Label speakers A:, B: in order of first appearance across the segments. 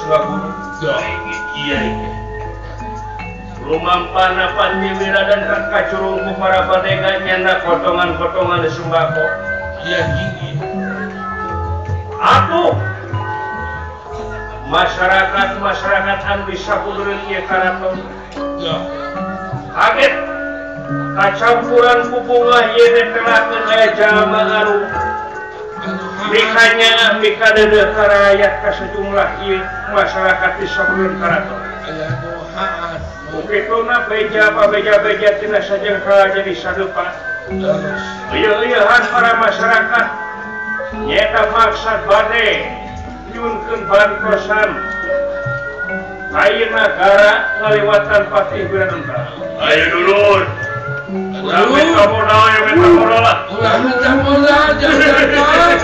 A: ngaguru. Iya lumampana Pati Wiradan kan kacurung ku para badega nyanda kotongan-kotongan sembako.
B: Iya gigi.
A: Atuh masyarakat-masyarakat anu bisa kudureun ieu karaton. Kaget kacampuran ku bunga ieu teh telakeun aya jalma anu mikanya mikadeudeuh ka rakyat ka sejumlah ieu masyarakat di sakudureun karaton. Ukituna beja beja-beja tina sajengkal jadi sadupa. Ieu-ieuhan para masyarakat nyeta maksad bade nyunkeun bantosan ayeuna gara ngaliwatan Patih Wiraden. Ayo dulur. Urang minta modal ya minta modal lah.
B: Urang minta modal jangan.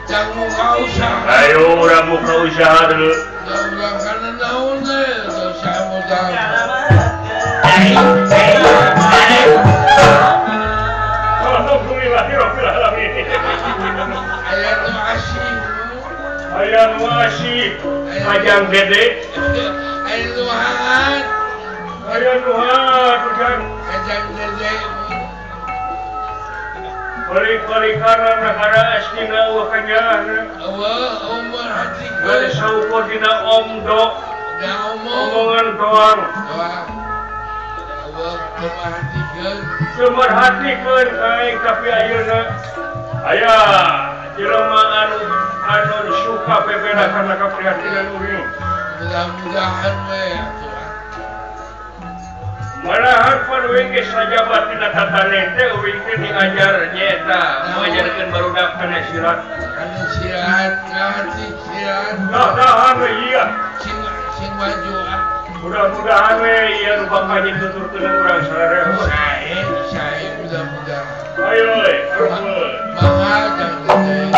B: Jangan muka usaha.
A: Ayo urang muka usaha dulu.
B: Urang kana naon teh usaha modal.
A: Alhamdulillahirabbil alamin.
B: Aya nu asih.
A: Aya nu asih. Majang dede.
B: Aya nu haat.
A: Aya nu haat ujang.
B: Majang dede.
A: Balik-balik karena negara aslinya eueuh kanyaahna.
B: Eueuh umur hati.
A: Geus saukur dina omdo.
B: Da omong.
A: Omongan doang.
B: Doang. Eueuh merhatikeun.
A: Teu merhatikeun aing tapi ayeuna aya jelema anu suka bebela karena keprihatinan urang.
B: Mudah-mudahan we atuh.
A: Malahan pan uing ge sajabat dina tataneh teh uing teh diajar nyaeta ngajarkeun barudak kana silat.
B: Kana silat, ngarti silat.
A: Mudah-mudahan we ieu.
B: Sing sing maju ah.
A: Mudah-mudahan we ieu nu bakal dituturkeun urang sararea.
B: Sae, sae mudah-mudahan.
A: Ayo we,
B: mangga jang gede.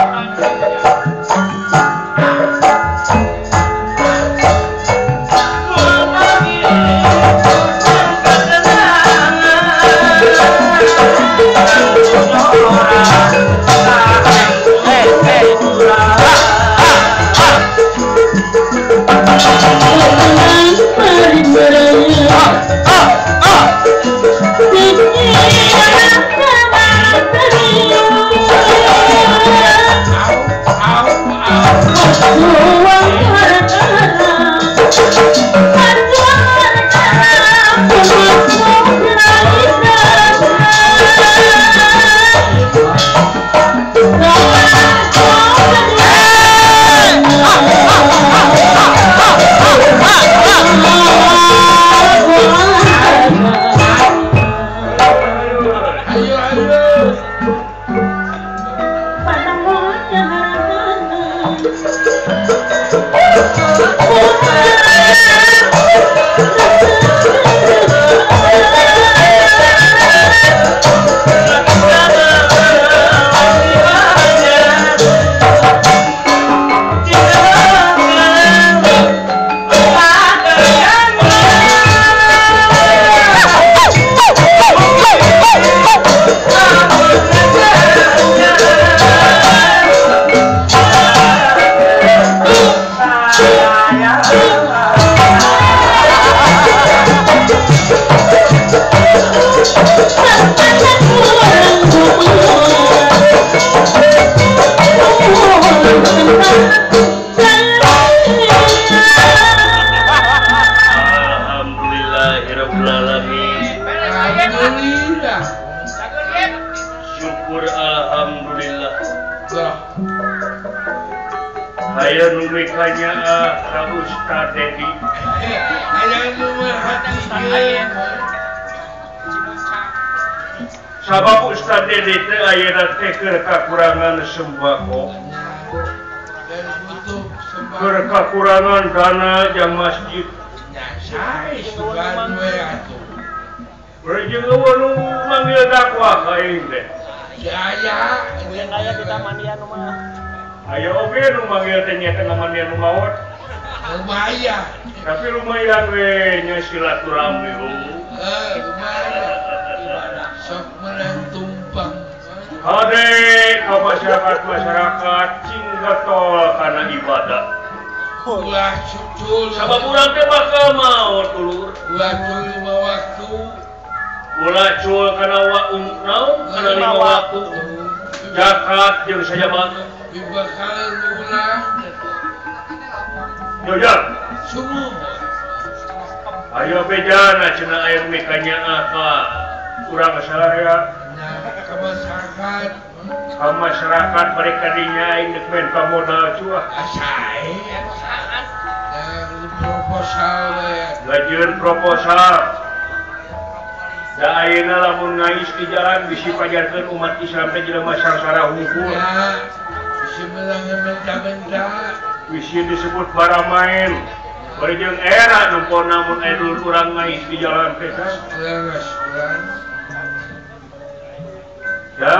A: Sabab Ustaz Dedi teh ayeuna teh keur kakurangan sembako. Keur kakurangan dana jang masjid.
B: Sae sugan we atuh.
A: Berjeng eueuh nu manggil dakwah ka aing teh.
B: Aya,
C: aya kita mandian mah.
A: Aya oge nu manggil teh nya teh mandian nu maot.
B: Lumayan.
A: Tapi lumayan we nya silaturahmi.
B: Lumayan. Sok menang tumpang.
A: Hade ka masyarakat-masyarakat cing getol kana ibadah.
B: Ulah cul
A: sabab urang teh bakal maot dulur.
B: Ulah cul lima waktu.
A: Ulah cul kana naon kana lima waktu. Zakat jeung sajabana.
B: Dibakalan urang.
A: Jojol.
B: Sumuh.
A: Ayo bejana cenah aya mikanyaah ka urang sararea.
B: Ka masyarakat.
A: Ka masyarakat mereka dinya aing deuk main pamodal cuah.
B: Sae. Proposal we.
A: Ngajeun proposal. Da ayeuna lamun ngais di jalan bisi pajarkeun umat Islam teh jelema sangsara hungkul.
B: Ya, bisi meunang menta-menta.
A: Bisi disebut baramaen. Bari jeung era nempo namun aya dulur urang ngais di jalan teh kan.
B: Leres urang.
A: Da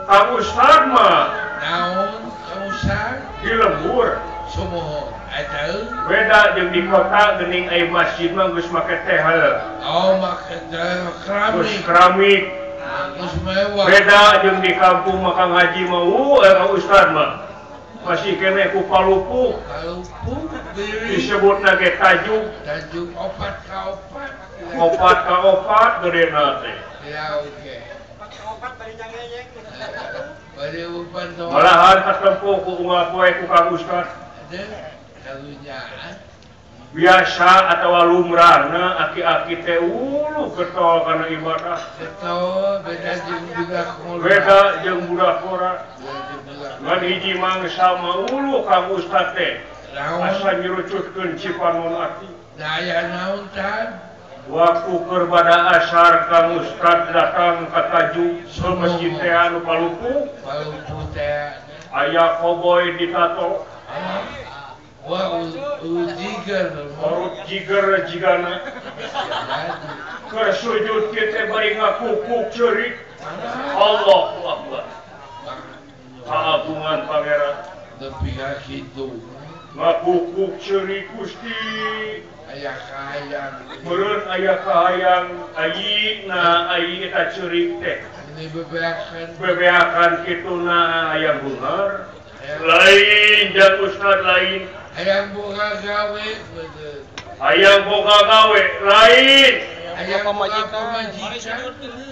A: Kang Ustad mah
B: naon Kang Ustad?
A: Di lembur.
B: Sumuhun. Eta
A: beda jeung di kota geuning aya masjid mah geus make teh heuh.
B: Oh, make teh keramik.
A: Geus keramik.
B: Geus mewah.
A: Beda jeung di kampung mah Kang Haji mah Kang Ustad mah masih keneh ku palupuh.
B: Palupuh
A: disebutna ge tajuk.
B: Tajuk opat ka opat.
A: Opat ka opat gedena teh.
B: Ya oke.
C: Opat bari nyangeyeng.
B: Bari upan doang.
A: Malahan katempo ku unggal poe ku Kang Ustad. Biasa atawa lumrahna aki-aki teh uluh getol kana ibadah.
B: Getol beda jeung budak ngora.
A: Beda jeung budak ngora. Ngan hiji mangsa mah uluh Kang Ustad teh. Asa nyerucutkeun cipanon ati.
B: Da aya naon tan?
A: Waktu keur bada asar Kang Ustad datang ka tajuk ke masjid teh anu Palupuh.
B: Palupuh teh.
A: Aya koboy ditato.
B: Wah, jiger.
A: Orut jiger jigana. Keur sujud kieu teh bari ngakukuk ceurik. Allahu Akbar. Kaagungan Pangeran.
B: Nepi ka kitu.
A: Ngakukuk ceurik Gusti.
B: Aya kahayang.
A: Meureun aya kahayang ayina ayi eta ceurik teh.
B: Ini bebeakan.
A: Bebeakan kituna hayang beunghar. Lain jang Ustad lain.
B: Hayang boga gawe betul.
A: Hayang boga gawe lain.
B: Hayang pamajikan.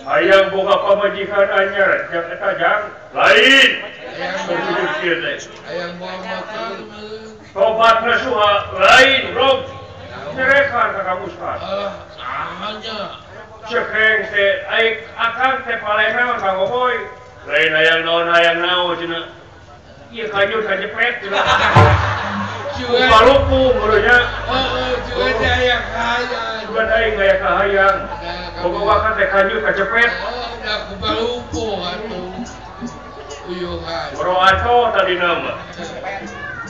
A: Hayang boga pamajikan anyar jang eta jang lain.
B: Hayang boga motor.
A: Tobat nasuha lain rog. Nyerekan ka Kang Ustad.
B: Alah,
A: cekeng teh aing akang teh palena Kang Oboy. Lain hayang naon hayang naon cenah. Ieu kanyut kajepret cenah. Palupuh meureunnya.
B: Oh, juga teh aya kahayang.
A: Juga aing aya kahayang. Boga wakan teh kanyut kacepet.
B: Oh, da ku palupuh atuh. Uyuhan.
A: Boro ato tadina mah.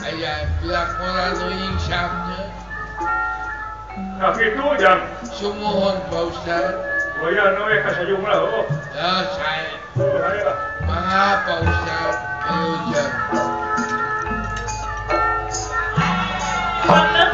B: Aya budak ngora nu insyafnya.
A: Ka kitu jang.
B: Sumuhun Pak Ustad.
A: Wayahna we ka sajumlah heuh.
B: Ya, sae. Mangga Pak Ustad. Ayo jang.
C: Ayo.